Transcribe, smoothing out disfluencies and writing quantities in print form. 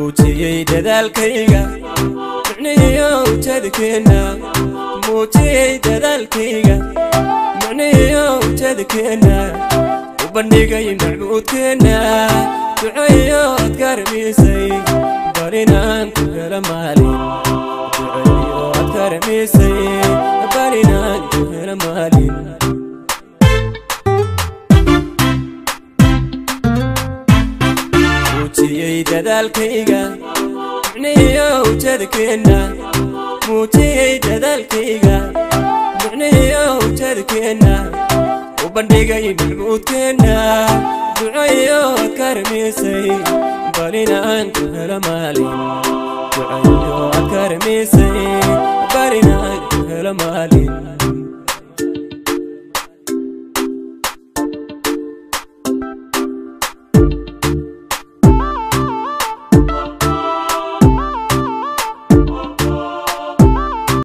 Muujiyey dadaalkayga micnihiyo ujeedkeenna, muujiyey dadaalkayga micnihiyo ujeedkeenna, u bandhigay macbuudkeenna duceeyo adkarmisay bal inaan ku helo maalin, duceeyo adkarmisay bal inaan ku helo maalin. Muujiyey dadaalkayga micnihiyo ujeedkeenna, muujiyey dadaalkayga micnihiyo ujeedkeenna, u bandhigay macbuudkeenna duceeyo adkarmisay bal inaan ku helo maalin, duceeyo adkarmisay bal inaan ku helo maalin.